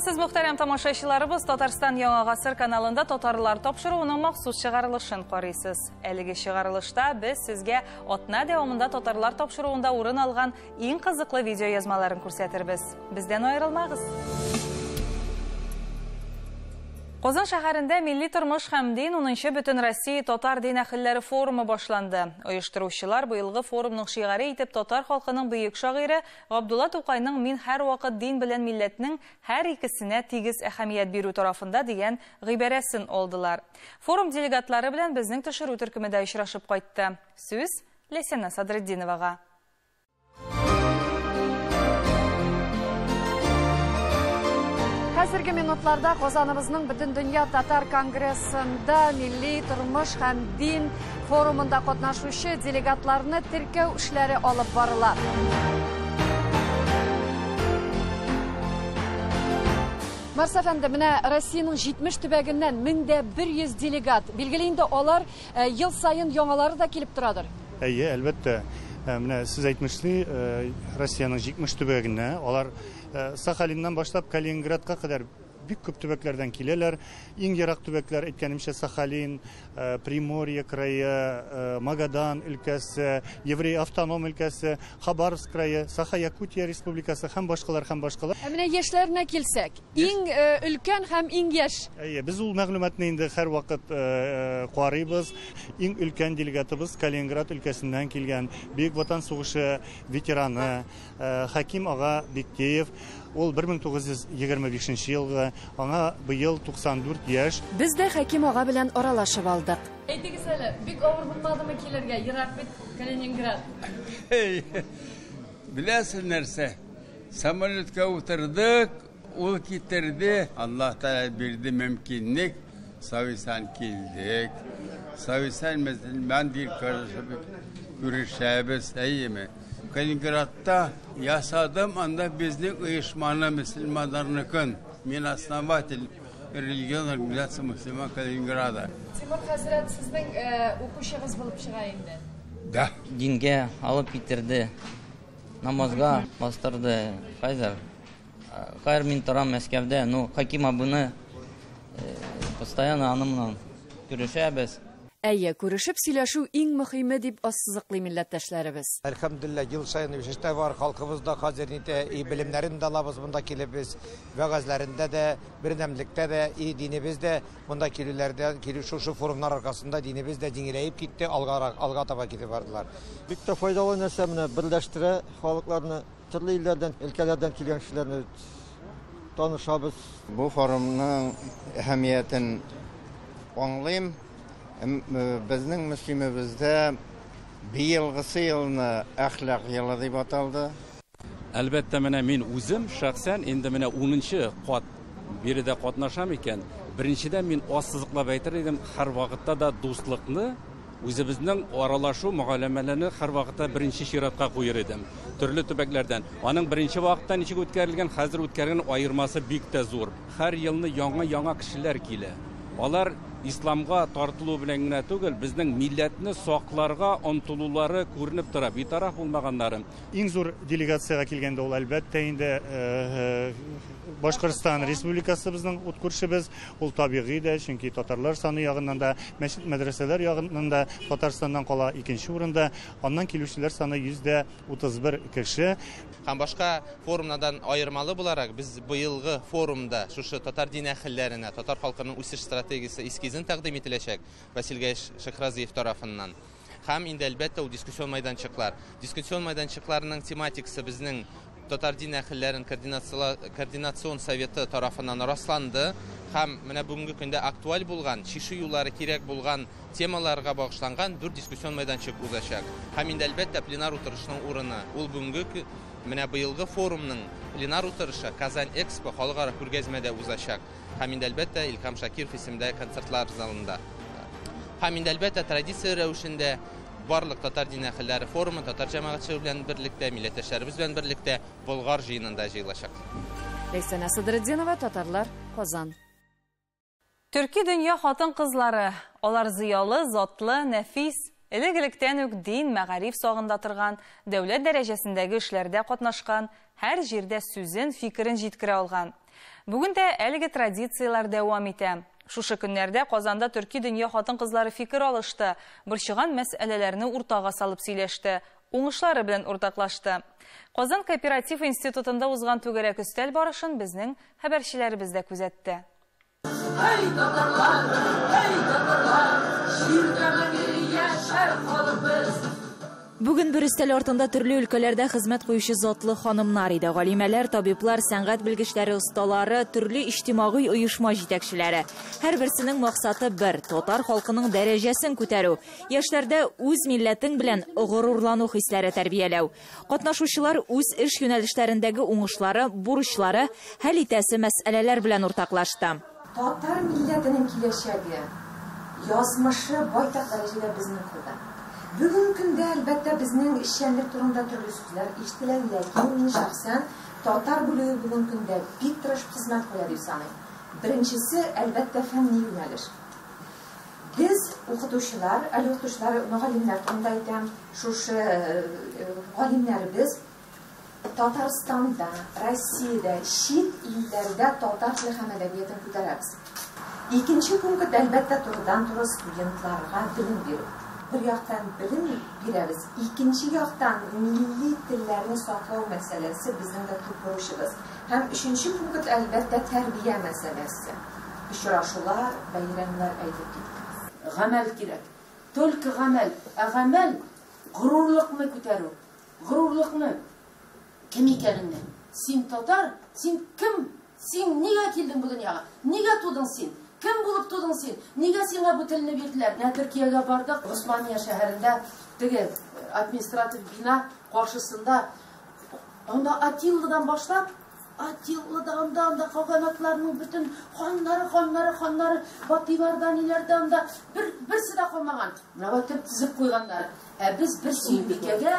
Исәнмесез, мөхтәрәм тамашачыларыбыз, Татарстан Яңа Гасыр каналында татарлар тапшыруының махсус чыгарылышын карыйсыз. Әлеге чыгарылышта без сезгә атна дәвамында татарлар тапшыруында урын алган иң кызыклы видео язмаларын күрсәтербез. Бездән аерылмагыз. Казан шәһәрендә милли тормыш һәм дин 10нчы Бөтенроссия татар дин әһелләре форумы башланды. Оештыручылар быелгы форумның шигаре итеп татар халкының бөек шагыйре Габдулла Тукайның «Мин һәрвакыт дин белән милләтнең һәр икесенә тигез әһәмият бирү тарафында» дигән гыйбарәсен алдылар. Форум делегатлары белән безнең төшерү төркеме дә очрашып кайтты. Сүз Ләйсәнә Садретдиновага. Хәзерге минутларда Казаныбызның Бөтендөнья татар конгрессында милли тормыш һәм дин форумында катнашучы делегатларны теркәү эшләре алып барыла. Марс әфәнде, менә Россиянең 70 төбәгеннән 1100 делегат. Билгеле инде алар ел саен яңалары да килеп торадыр. Әйе, әлбәттә. Менә сез әйтмешли, Россиянең 70 төбәгеннән алар Сахалиннан башлап Калининградка кадәр бик күп төбәкләрдән киләләр. Иң ерак төбәкләр, әйткәнемчә, Сахалин, Приморье крае, Магадан өлкәсе, Еврей автоном өлкәсе, Хабаровск крае, Саха-Якутия республикасы һәм башкалар, һәм башкалар. Ә менә яшьләренә килсәк, иң өлкән һәм иң яшь. Әйе, без ул мәгълүматны инде һәрвакыт карыйбыз. Иң өлкән делегатыбыз Калининград өлкәсеннән килгән Бөек Ватан сугышы ветераны Хәким ага Бектеев. Ул 1925 елгы, аңа быел 94 яшь. Без дә Хәким ага белән аралашып алдык. Әйтегез әле, бик авыр булмадымы килергә? Ерак бит Калининград. Эй, беләсез нәрсә? Самолетка утырдык, ул китерде. Аллаһ Тәгалә бирде мөмкинлек. Сависан килдек. Сависан мөселман дип күрешәбез, әйеме? Калининградта ясадым, анда безнең оешманы мөселманнарныкын. Мин основатель религиозной организации мусульман Калининграда. Тимур хәзрәт сезнең укучыгыз булып чыга инде. Да. Дингә алып китерде, намазга бастырды. Хәзер, хәзер мин торам Мәскәүдә, но Хәким абыны постоянно аның белән күрешәбез. Әйе, күрешеп сөйләшү иң мөһиме дип ассызыклый милләттәшләребез. Әлхәмдүлилләһ, ел саен үсеш тә бар, халкыбыз да хәзер нитә, и белемнәрен дә алабыз монда килеп без, вәгазьләрендә дә, бердәмлектә дә, и динебез дә монда килүләрдә, килү шушы форумнар аркасында динебез дә җиңеләеп китте, алга таба китеп бардылар. Бик тә файдалы нәрсә менә берләштерә халыкларны, төрле илләрдән, өлкәләрдән килгән кешеләрне танышабыз. Бу форумның әһәмиятен аңлыйм. Безнең мөслимебездә быелгысы елны әхлак елы дип аталды. Әлбәттә, менә мин үзем шәхсән инде менә 10нчы кат биредә катнашам икән. Беренчедән мин ассызыклап әйтер идем, һәр вакытта да дуслыкны, үзебезнең аралашу мөгаләмәләрне һәр вакытта беренче чиратка куер идем. Төрле төбәкләрдән. Аның беренче вакытта ничек үткәрелгән, хәзер үткәрелгән аермасы бик тә зур. Һәр елны яңа-яңа кешеләр килә. Алар исламга тартылу белән генә түгел, безнең милләтне сакларга омтылулары күренеп тора, битараф булмаганнары. Иң зур делегациягә килгәндә ул әлбәттә инде Башкортстан Республикасы безнең ут күршебез, ул табигый дә, чөнки татарлар саны ягыннан да, мәчет мәдрәсәләр ягыннан да Татарстаннан кала икенче урында, аннан килүчеләр саны 131 кеше. Һәм башка форумнардан аермалы буларак, без быелгы форумда шушы татар дин әһелләренә, татар халкының үсеш стратегиясе эскизын тәкъдим ителәчәк Василь Гаеш Шәйхразиев тарафыннан. Һәм инде әлбәттә ул дискуссион майданчыклар. Дискуссион майданчыкларның тематикасы безнең татар дин әһелләрен координацион советы тарафыннан расланды. Һәм менә бүгенге көндә актуаль булган, чишү юллары кирәк булган темаларга багышланган 4 дискуссион майданчык узачак. Һәм инде әлбәттә пленар утырышның урыны. Ул бүгенге менә быелгы форумның пленар утырышы Казань Экспо халыкара күргәзмәдә узачак. Һәм инде әлбәттә Илһам Шакиров исемендәге концертлар залында. Һәм инде әлбәттә традиция рәвешендә барлык татар дин әһелләре форумы татар җәмәгатьчелеге белән берлектә, милләттәшләребез белән берлектә Болгар җыенында җыелачак. Ләйсәнә Садретдинова, Татарлар, Казан. Төрки дөнья хатын-кызлары, алар зыялы, затлы, нәфис, Элек-электән үк дин, мәгариф сагында торган, дәүләт дәрәҗәсендәге эшләрдә катнашкан, һәр җирдә сүзен, фикерен җиткерә алган. Бүген дә әлеге традицияләр дәвам итә. Шушы көннәрдә Казанда төрки дөнья хатын-кызлары фикер алышты, борчыган мәсьәләләрне уртага салып сөйләште, уңышлары белән уртаклашты. Казан кооператив институтында узган түгәрәк өстәл барышын безнең хәбәрчеләребез дә күзәтте. Һәй, татарлар, һәй, татарлар, җирдә мәңге яшәр халыкбыз. Бүген бер өстәл артында төрле өлкәләрдә хезмәт куючы затлы ханымнар иде. Галимәләр, табиблар, сәнгать белгечләре, осталары, төрле иҗтимагый оешма җитәкчеләре. Һәрберсенең максаты бер – татар халкының дәрәҗәсен күтәрү, яшьләрдә үз милләтең белән горурлану хисләре тәрбияләү. Катнашучылар үз эш юнәлешләрендәге уңышлары, бурычлары, хәл итәсе мәсьәләләр белән уртаклашты. Татар милләтенең киләчәге, язмышы байтак дәрәҗәдә безнең кулда. Бүгенге көндә, әлбәттә, безнең эшчәнлек турында төрле сүзләр ишетелә, ләкин мин шәхсән татар бүлеге бүгенге көндә бик тырышып хезмәт куя дип саныйм. Беренчесе, әлбәттә, фәнни юнәлеш. Без укытучылар, әле укытучылар, мөгаллимнәр турында әйтәм, шушы галимнәребез Татарстанда, Россиядә, чит илләрдә татар теле һәм әдәбиятын күтәрәбез. Икенче пункт, әлбәттә, турыдан-туры студентларга белем бирү. Бер яктан белем бирәбез, икенче яктан милли телләрне саклау мәсьәләсе безнең дә төп бурычыбыз. Һәм өченче пункт, әлбәттә, тәрбия мәсьәләсе. Очрашулар, бәйрәмнәр әйтеп киттек. Гамәл кирәк. Только гамәл. Ә гамәл горурлыкны күтәрү. Горурлыкны. Кем икәнеңне. Син татар, син кем? Син нигә килдең бу дөньяга? Нигә тудың син? Кем булып тудың син? Нигә сиңа бу телне бирделәр? Менә Төркиягә бардык, Госмания шәһәрендә теге административ бина каршысында анда Атилладан башлап, Атиллада анда анда каганатларның бөтен ханнары, ханнары, ханнары, батыйларда, ниләрдә анда бер берсе дә калмаган. Менә бу тезеп куйганнар. Ә без бер Сөембикәгә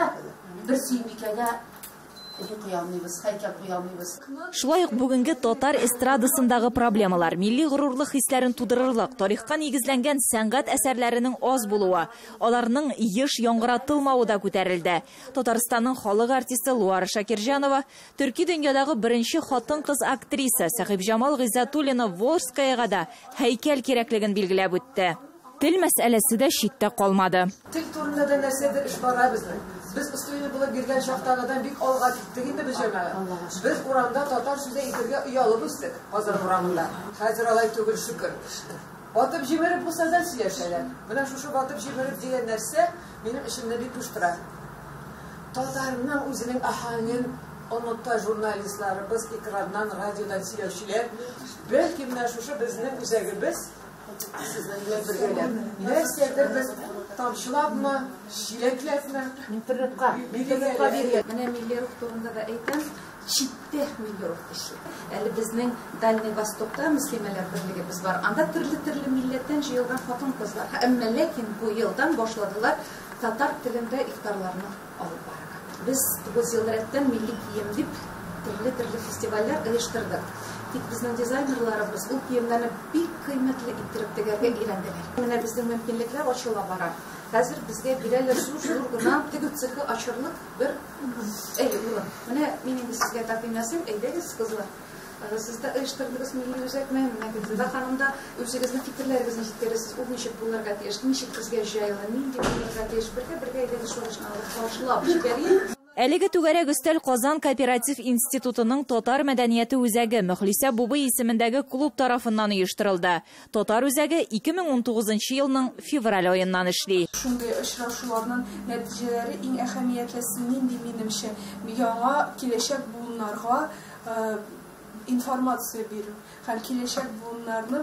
куя алмыйбыз, һәйкәл куя алмыйбыз. Шулай ук бүгенге татар эстрадасындагы проблемалар, милли горурлык хисләрен тудырырлык, тарихка нигезләнгән сәнгать әсәрләренең аз булуы, аларның еш яңгыратылмавы да күтәрелде. Татарстанның халык артисты Луара Шакирҗанова, төрки дөньядагы беренче хатын-кыз актриса Сәхибҗамал Гыйззәтуллина Волжскаяга да һәйкәл кирәклеген билгеләп үтте. Тел мәсьәләсе дә читтә калмады. Тел турында да нәрсәдер эш бара безнең. Без өстенлек булып биргән чактагыдан бик алга киттек инде без җәмәгать. Без урамда татар сүзе әйтергә оялып үстек Казан урамында. Хәзер алай түгел, шөкер. Батып җимереп булса да сөйләшәләр. Менә шушы батып җимереп дигән нәрсә минем эчемне бик буштыра. Татарның үзенең аһәңен оныта журналистларыбыз, экраннан, радиодан сөйләүчеләр. Бәлки менә шушы безнең үзәгебез сезнең белән бергәләп. Нәрсәдер без тамчылапмы, чиләкләпме? Интернетка биргән. Менә милли рух турында да әйтәм, читтә милли рух эшли. Әле безнең Дальний Востокта мөслимәләр берлегебез бар. Анда төрле-төрле милләттән җыелган хатын-кызлар. Әмма ләкин бу елдан башладылар татар телендә ифтарларны алып барырга. Без 9 ел рәттән милли кием дип төрле-төрле фестивальләр оештырдык. Тик безнең дизайнерларыбыз ул киемнәрне бик кыйммәтле иттереп тегәргә өйрәнделәр. Менә безнең мөмкинлекләр ачыла бара. Хәзер безгә бирәләр зур-зур гына тегү цехы ачырлык бер урын. Менә мин инде сезгә тәкъдим ясыйм, әйдәгез, кызлар. Сез дә оештырдыгыз милли үзәкне, менә Гөлзада ханым да үзегезнең фикерләрегезне җиткерәсез. Ул ничек булырга тиеш, ничек безгә җайлы, нинди булырга тиеш. Бергә-бергә әйдәгез шул эшне алып башлап җибәрик. Әлеге түгәрәк өстәл Казан кооператив институтының татар мәдәнияте үзәге Мөхлисә Бубый исемендәге клуб тарафыннан оештырылды. Татар үзәге 2019 елның февраль аеннан эшли. Шундый очрашуларның нәтиҗәләре иң әһәмиятлесе нинди минемчә, яңа киләчәк буыннарга информация бирү һәм киләчәк буыннарны,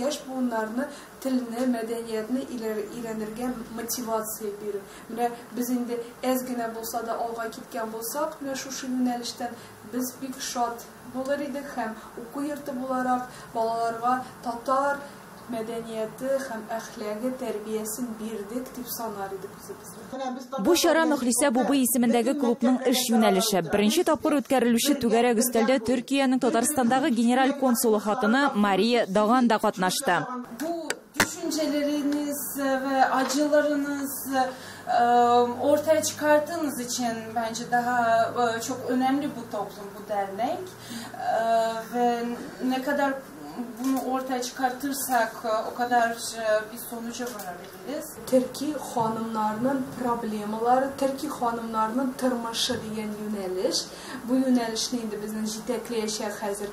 яшь буыннарны телне, мәдәниятне өйрәнергә мотивация бирү. Менә без инде әз генә булса да алга киткән булсак, менә шушы юнәлештән без бик шат булыр идек һәм уку йорты буларак балаларга татар мәдәнияте һәм әхлагы тәрбиясен бирдек дип санар идек үзебезне. Бу чара Мөхлисә Бубый исемендәге клубның эш юнәлеше. Беренче тапкыр үткәрелүче түгәрәк өстәлдә Төркиянең Татарстандагы генераль консулы хатыны Мария Даган да катнашты. Бу düşünceleriniz ve acılarınız ortaya çıkarttığınız için bence daha çok önemli bu toplum, bu dernek. Ve ne kadar bunu ortaya çıkartırsak o kadar bir sonuca varabiliriz. Төрки ханымнарның проблемалары, төрки ханымнарның тормышы дигән юнәлеш. Бу юнәлешне инде безнең җитәкләячәк хәзер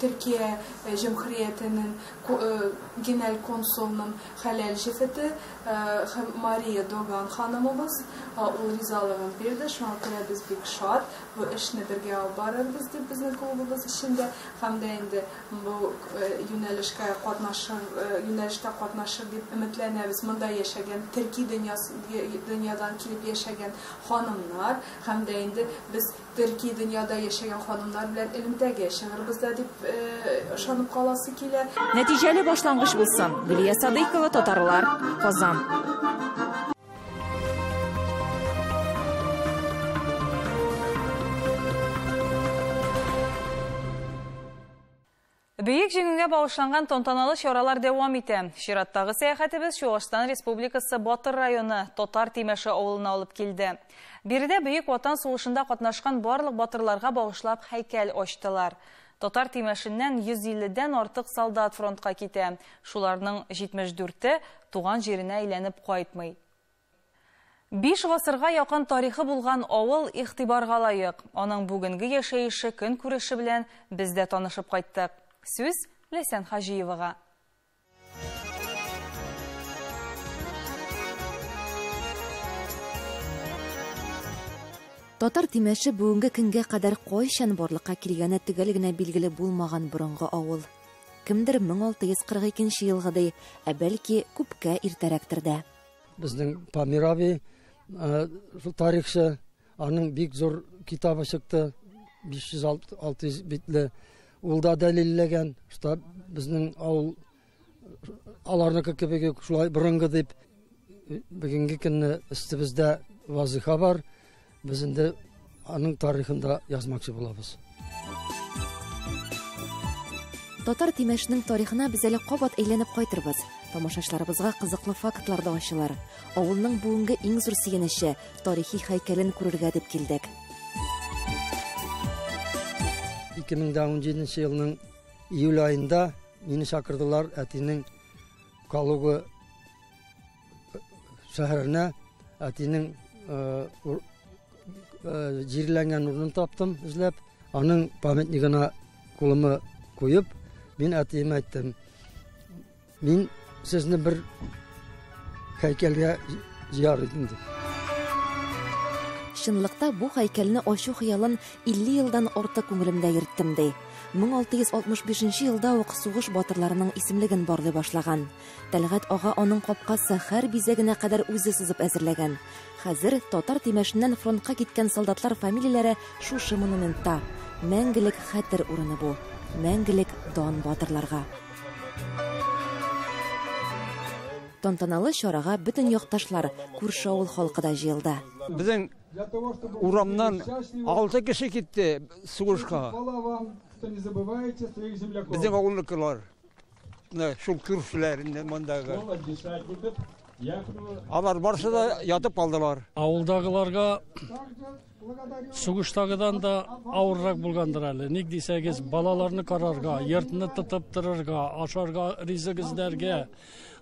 Төркия Җөмһүриятенең генераль консулының хәләл җефете Мария Доган ханымыбыз. Ул ризалыгын бирде. Шуңа күрә без бик шат. Бу эшне бергә алып барырбыз дип безнең клубыбыз эчендә һәм дә инде бу юнәлешкә катнашыр, юнәлештә катнашыр дип өметләнәбез. Монда яшәгән төрки дөньядан килеп яшәгән ханымнар һәм дә инде без төрки дөньяда яшәгән ханымнар белән элемтәгә чыгырбыз да дип ышанып каласы килә. Нәтиҗәле башлангыч булсын. Гөлия Садыйкова, Татарлар, Казан. Бөек Җиңүгә багышланган тантаналы чаралар дәвам итә. Чираттагы сәяхәтебез Чуашстан Республикасы Батыр районы Татар Тимәше авылына алып килде. Биредә Бөек Ватан сугышында катнашкан барлык батырларга багышлап һәйкәл ачтылар. Татар Тимәшеннән 150-дән артык солдат фронтка китә. Шуларның 74-е туган җиренә әйләнеп кайтмый. 5 гасырга якын тарихы булган авыл игътибарга лаек. Аның бүгенге яшәеше, көн күреше белән без дә танышып кайттык. Сүз Ләйсән Хаҗиевага. Татар Тимәше бүгенге көнгә кадәр кайчан барлыкка килгәне төгәл генә билгеле булмаган борынгы авыл. Кемдер 1642 елгы ди, ә бәлки күпкә иртәрәктер дә. Безнең Памир абый, шул тарихчы, аның бик зур китабы чыкты, 500-600 битле. Ул да дәлилләгән, что безнең авыл аларныкы кебек шулай борынгы дип. Бүгенге көнне өстебездә вазифа бар. Без инде аның тарихын да язмакчы булабыз. Татар Тимәшенең тарихына без әле кабат әйләнеп кайтырбыз. Тамашачыларыбызга кызыклы фактлар да ачылар. Авылның бүгенге иң зур сөенече тарихи һәйкәлен күрергә дип килдек. 2017 елның июль айында мине чакырдылар әтинең Калуга шәһәренә. Әтинең җирләнгән урынын таптым эзләп. Аның памятнигына кулымы куеп, мин әтиемә әйттем: мин сезне бер һәйкәлгә зыяр идем дип. Чынлыкта бу һәйкәлне ачу хыялын 50 елдан артык күңелемдә йөрттем ди. 1665 елда ук сугыш батырларының исемлеген барлый башлаган. Тәлгать ага аның капкасы һәр бизәгенә кадәр үзе сызып әзерләгән. Хәзер Татар Тимәшеннән фронтка киткән солдатлар фамилияләре шушы монументта. Мәңгелек хәтер урыны бу. Мәңгелек дан батырларга. Тантаналы чарага бөтен якташлар, күрше авыл халкы да җыелды. Безнең урамнан 6 кеше китте сугышка. Безнең авылныкылар, шул күршеләр инде мондагы. Алар барысы да ятып калдылар. Авылдагыларга сугыштагыдан да авыррак булгандыр әле. Ник дисәгез, балаларны карарга, йортны тотып торырга, ашарга ризык эзләргә,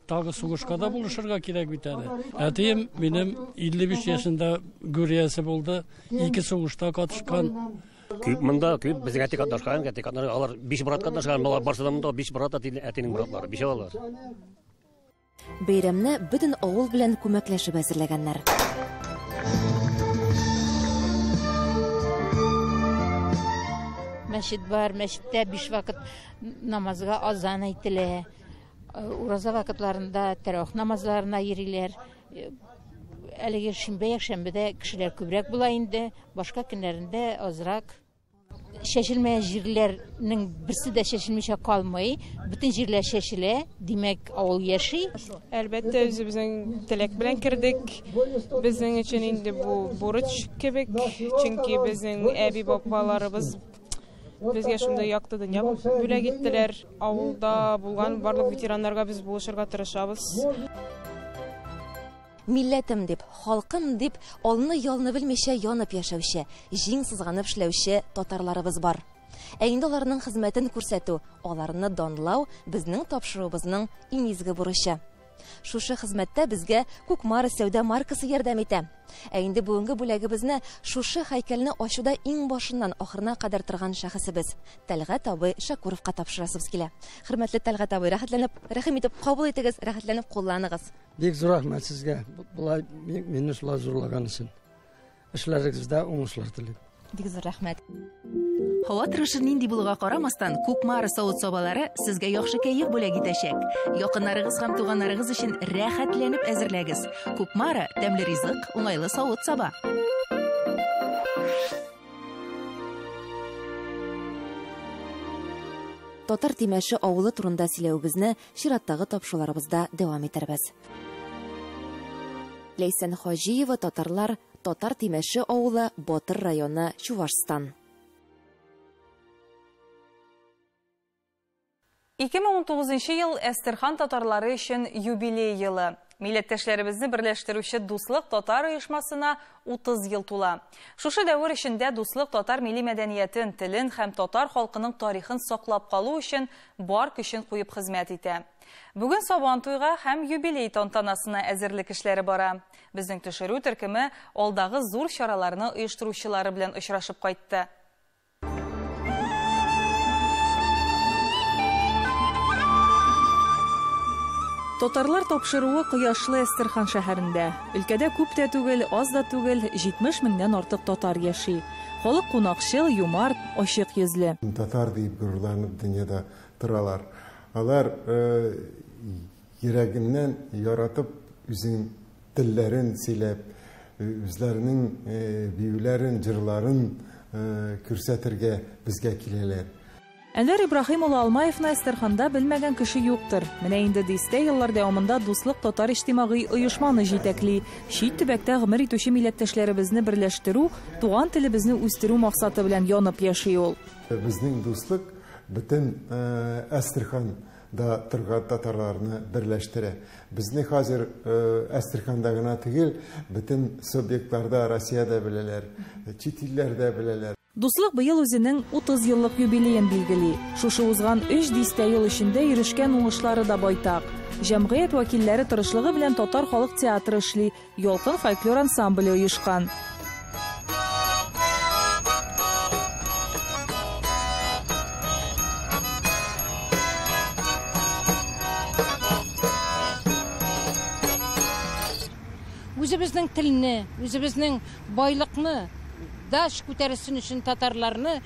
тагы сугышка да булышырга кирәк бит әле. Әтием минем 55 яшендә гүриясе булды, 2 сугышта катышкан. Күп монда, күп безнең әти катнашкан, әти катнашкан, алар 5 брат катнашкан, алар барсы да монда 5 брат әтинең братлары, 5 алар. Бәйрәмне бөтен авыл белән күмәкләшеп әзерләгәннәр. Мәчет бар, мәчеттә 5 вакыт намазга азан әйтелә. Ураза вакытларында тәравих намазларына йөриләр. Әлеге шимбә, якшәмбедә кешеләр күбрәк була инде, башка көннәрендә азрак. Чәчелмәгән җирләрнең берсе дә чәчелмичә калмый, бөтен җирләр чәчелә, димәк, авыл яши. Әлбәттә, үзебезнең теләк белән кердек. Безнең өчен инде бу бурыч кебек, чөнки безнең әби-бабаларыбыз безгә шундый якты дөнья бүләк иттеләр. Авылда булган барлык ветераннарга без булышырга тырышабыз. Милләтем дип, халкым дип, алны-ялны белмичә янып яшәүче, җиң сызганып эшләүче татарларыбыз бар. Ә инде аларның хезмәтен күрсәтү, аларны данлау безнең тапшыруыбызның иң изге бурычы. Шушы хезмәттә безгә Кукмара сәүдә маркасы ярдәм итә. Ә инде бүгенге бүләгебезне шушы һәйкәлне ачуда иң башыннан ахырына кадәр торган шәхесебез Тәлгать абый Шәкүровка тапшырасыбыз килә. Хөрмәтле Тәлгать абый, рәхәтләнеп, рәхим итеп кабул итегез, рәхәтләнеп кулланыгыз. Бик зур рәхмәт сезгә, болай мине шулай зурлаган өчен. Эшләрегездә уңышлар телим. Бик зур рәхмәт. Һава торышы нинди булуга карамастан, Кукмара савыт-сабалары сезгә яхшы кәеф бүләк итәчәк. Якыннарыгыз һәм туганнарыгыз өчен рәхәтләнеп әзерләгез. Кукмара тәмле ризык, уңайлы савыт-саба. Татар Тимәше авылы турында сөйләвебезне чираттагы тапшыруларыбызда дәвам итәрбез. Ләйсән Хаҗиева, татарлар, Татар Тимәше авылы, Батыр районы, Чувашстан. 2019 ел Әстерхан татарлары өчен юбилей елы. Милләттәшләребезне берләштерүче Дуслык татар оешмасына 30 ел тула. Шушы дәвер эчендә Дуслык татар милли мәдәниятен, телен һәм татар халкының тарихын саклап калу өчен бар көчен куеп хезмәт итә. Бүген Сабантуйга һәм юбилей тантанасына әзерлек эшләре бара. Безнең төшерү төркеме алдагы зур чараларны оештыручылары белән очрашып кайтты. Татарлар тапшыруы кояшлы Әстерхан шәһәрендә. Өлкәдә күп тә түгел, аз да түгел, 70 меңнән артык татар яши. Халык кунакчыл, юмарт, ачык йөзле. Татар дип горурланып дөньяда торалар. Алар йөрәгеннән яратып үзен телләрен сөйләп, үзләренең биюләрен, җырларын күрсәтергә безгә киләләр. Әнвәр Ибраһим улы Алмаевны Әстерханда белмәгән кеше юктыр. Менә инде дистә еллар дәвамында Дуслык татар иҗтимагый оешманы җитәкли. Чит төбәктә гомер итүче милләттәшләребезне берләштерү, туган телебезне үстерү максаты белән янып яши ул. Безнең Дуслык бөтен Әстерханда торган татарларны берләштерә. Безне хәзер Әстерханда гына түгел, бөтен субъектларда, Россиядә беләләр, чит илләрдә беләләр. Дуслык быел үзенең 30 еллык юбилеен билгели. Шушы узган 3 дистә ел эчендә ирешкән уңышлары да байтак. Җәмгыять вәкилләре тырышлыгы белән татар халык театры эшли, Ялкын фольклор ансамбле оешкан. Үзебезнең телне, үзебезнең байлыкны даш күтәрсен өчен татарларны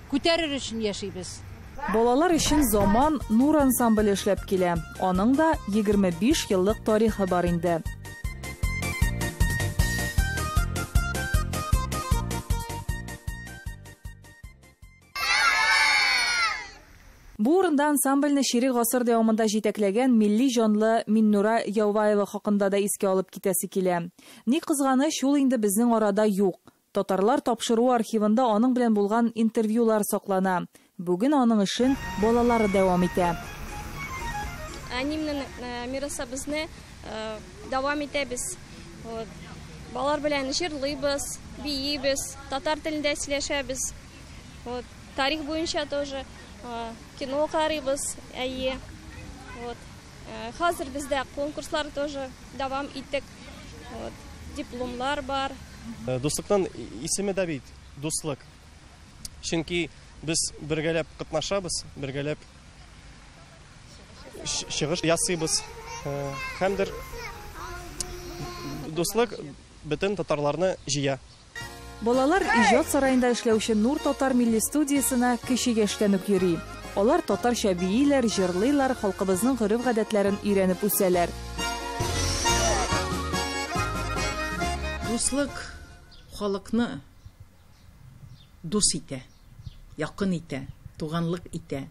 күтәрер өчен яшибез. Балалар өчен Заман Нур ансамбле эшләп килә. Аның да 25 еллык тарихы бар инде. Бу урында ансамбльне чирек гасыр дәвамында җитәкләгән милли җанлы Миннура Яуваева хакында да искә алып китәсе килә. Ни кызганыч, ул инде безнең арада юк. Татарлар тапшыру архивында аның белән булган интервьюлар саклана. Бүген аның эшен балалары дәвам итә. Әнимнең мирасыбызны дәвам итәбез. Балалар белән җырлыйбыз, биибез, татар телендә сөйләшәбез. Тарих буенча тоже кино карыйбыз, әйе. Хәзер бездә конкурслар тоже дәвам иттек. Дипломлар бар. Дуслыкның исеме дә бит дуслык. Чөнки без бергәләп катнашабыз, бергәләп чыгыш ясыйбыз. Һәмдер дуслык бөтен татарларны җыя. Балалар иҗат сараенда эшләүче Нур татар милли студиясенә кече яшьтән үк йөри. Алар татарча бииләр, җырлыйлар, халкыбызның гореф-гадәтләрен өйрәнеп үсәләр. Дуслык халыкны дус итә, якын итә, туганлык итә.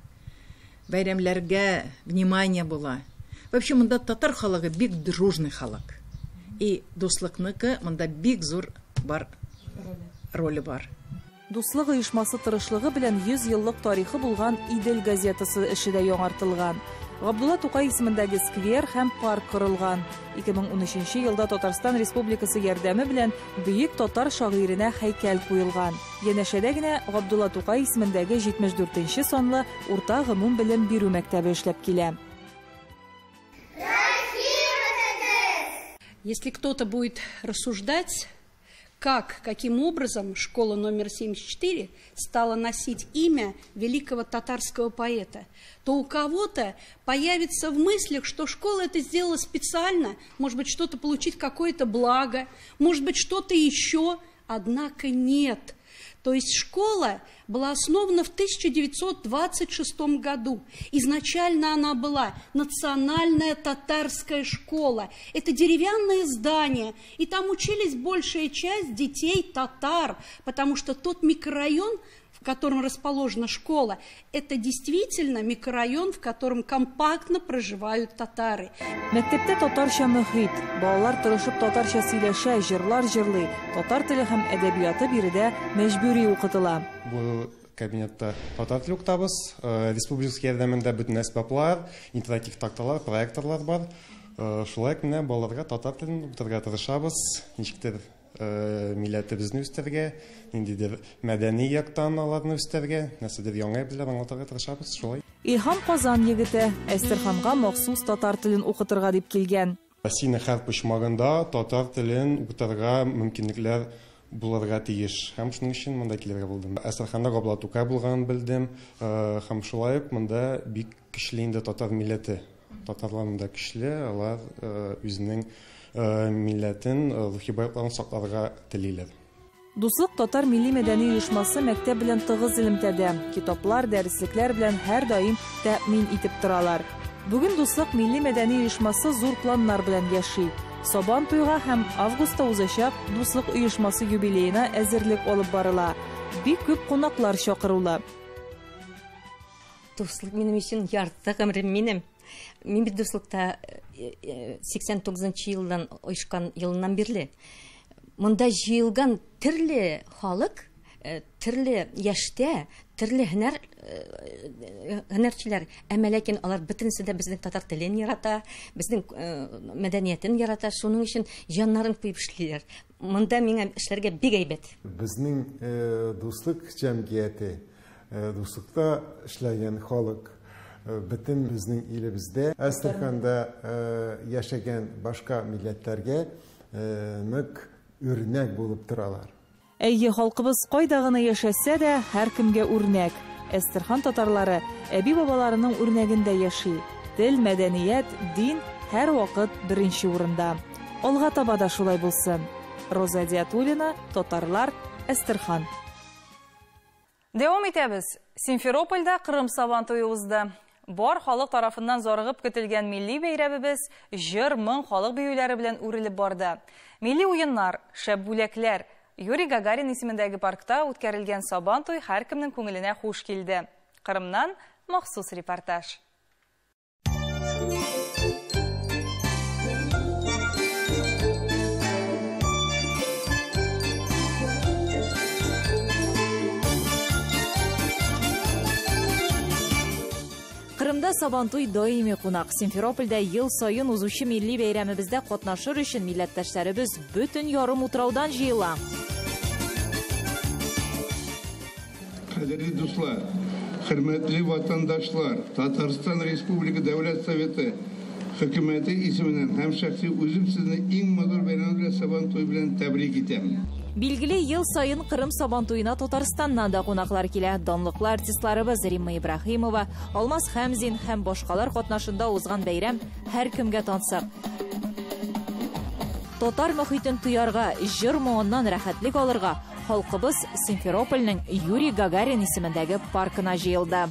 Бәйрәмләргә внимание була. Вообще монда татар халыгы бик дружный халык. И дуслыкныкы монда бик зур бар роле бар. Дуслык оешмасы тырышлыгы белән 100 еллык тарихы булган Идел газетасы эше дә яңартылган. Габдулла Тукай исемендәге сквер һәм парк корылган. 2013 елда Татарстан Республикасы ярдәме белән бөек татар шагыйренә һәйкәл куелган. Янәшәдә генә Габдулла Тукай исемендәге 74 санлы урта гомум белем бирү мәктәбе эшләп килә. Если кто-то будет рассуждать, как, каким образом школа номер 74 стала носить имя великого татарского поэта, то у кого-то появится в мыслях, что школа это сделала специально, может быть, что-то получить, какое-то благо, может быть, что-то еще, однако нет. То есть школа была основана в 1926 году. Изначально она была национальная татарская школа. Это деревянное здание, и там учились большая часть детей татар, потому что тот микрорайон, в котором расположена школа, это действительно микрорайон, в котором компактно проживают татары. Мәктәптә татарча мөхит. Балалар тырышып татарча сөйләшә, җырлар җырлый. Татар теле һәм әдәбияты биредә мәҗбүри укытыла. Бу кабинетта татар теле укытабыз. Республика ярдәмендә бөтен әсбаплар, интерактив такталар, проекторлар бар. Шулай ук менә балаларга татар телен укытырга тырышабыз. Ничектер милләтебезне үстерергә, ниндидер мәдәни яктан аларны үстерергә, нәрсәдер яңа әйберләр аңлатырга тырышабыз, шулай. Илһам Казан егете Әстерханга махсус татар телен укытырга дип килгән. Россиянең һәр почмагында татар телен укытырга мөмкинлекләр булырга тиеш. Һәм шуның өчен монда килергә булдым. Әстерханда Габдулла Тукай булганын белдем, һәм шулай ук монда бик көчле инде татар милләте. Татарлар монда көчле, алар үзенең милләтен, рухи байлыкларын сакларга телиләр. Дуслык татар милли мәдәни оешмасы мәктәп белән тыгыз элемтәдә. Китаплар, дәреслекләр белән һәрдаим тәэмин итеп торалар. Бүген Дуслык милли мәдәни оешмасы зур планнар белән яши. Сабан туйга һәм августта узачак Дуслык оешмасы юбилеена әзерлек алып барыла. Бик күп кунаклар чакырулы. Дуслык минем өчен ярты гомерем минем. Мин бит Дуслыкта 89 елдан оешкан елыннан бирле. Монда җыелган төрле халык, төрле яшьтә, төрле һөнәрчеләр, әмма ләкин алар бөтенесе дә безнең татар телен ярата, безнең мәдәниятен ярата, шуның өчен җаннарын куеп эшлиләр. Монда миңа эшләргә бик әйбәт. Безнең Дуслык җәмгыяте, Дуслыкта эшләгән халык бөтен безнең илебездә, Әстерханда яшәгән башка милләтләргә нык үрнәк булып торалар. Әйе, халкыбыз кайда гына яшәсә дә, һәркемгә үрнәк. Әстерхан татарлары әби-бабаларының үрнәгендә яши. Тел, мәдәният, дин һәрвакыт беренче урында. Алга таба да шулай булсын. Роза Диатуллина, Татарлар, Әстерхан. Дәвам итәбез. Симферопольдә Кырым Сабан туе узды. Бар халык тарафыннан зарыгып көтелгән милли бәйрәмебез җыр, моң, халык биюләре белән үрелеп барды. Милли уеннар, шәп бүләкләр. Юрий Гагарин исемендәге паркта үткәрелгән Сабан туй һәркемнең күңеленә хуш килде. Кырымнан махсус репортаж. Кырымда Сабантуй даими кунак. Симферопольдә ел саен узучы милли бәйрәмебездә катнашыр өчен милләттәшләребез бөтен ярым утраудан җыела. Кадерле дуслар, хөрмәтле ватандашлар, Татарстан Республика Дәүләт Советы хөкүмәте исеменнән һәм шәхси үзем сезне иң матур бәйрәм белән Сабантуй белән тәбрик итәм. Билгеле, ел саен Кырым Сабантуена Татарстаннан да кунаклар килә. Данлыклы артистларыбыз Римма Ибраһимова, Алмаз Хәмзин һәм башкалар катнашында узган бәйрәм һәркемгә тансык. Татар мөхитен тоярга, җыр моңыннан рәхәтлек алырга халкыбыз Симферопольнең Юрий Гагарин исемендәге паркына җыелды.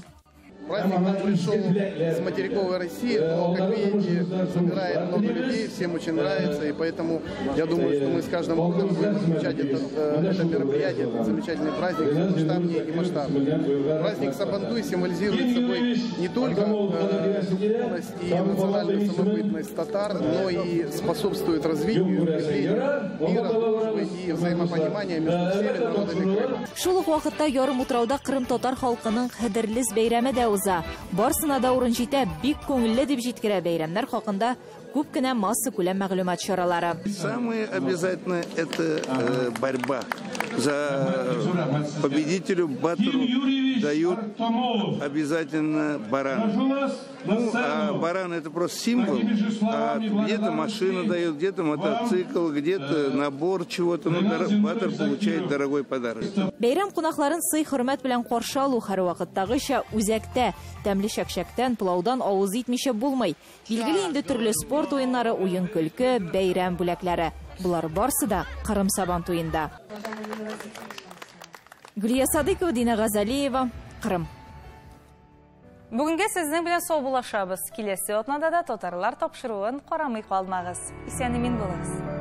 Праздник нам пришел с материковой России, но, как видите, собирает много людей, всем очень нравится, и поэтому я думаю, что мы с каждым годом будем отмечать это мероприятие, этот замечательный праздник все масштабнее и масштабнее. Праздник Сабантуй символизирует собой не только духовность и национальную самобытность татар, но и способствует развитию, укреплению мира, дружбы и взаимопонимания между всеми народами Крыма. Шул ук вакытта ярым утрауда Кырым татар халкының Хәдерлес бәйрәме дә узды. уза. Барсына да урын җитә, бик күңелле дип җиткерә бәйрәмнәр хакында күп кенә массакүләм мәгълүмат чаралары. Самое обязательное это борьба за победителю батыру дают обязательно баран. Ну, а баран это просто символ, а где-то машину дают, где-то мотоцикл, где-то набор чего-то. Ну, батыр получает дорогой подарок. Бәйрәм кунакларын сый-хөрмәт белән каршы алу һәрвакыттагыча үзәктә. Тәмле чәкчәктән, пылаудан авыз итмичә булмый. Билгеле инде төрле спорт уеннары, уен-көлке, бәйрәм бүләкләре. Болар барсы да Кырым Сабан туенда. Гөлия Садыкова, Дина Газалиева, Кырым. Бүгенгә сезнең белән саубуллашабыз. Киләсе атнада да татарлар тапшыруын карамый калмагыз. Исән-имин булыгыз.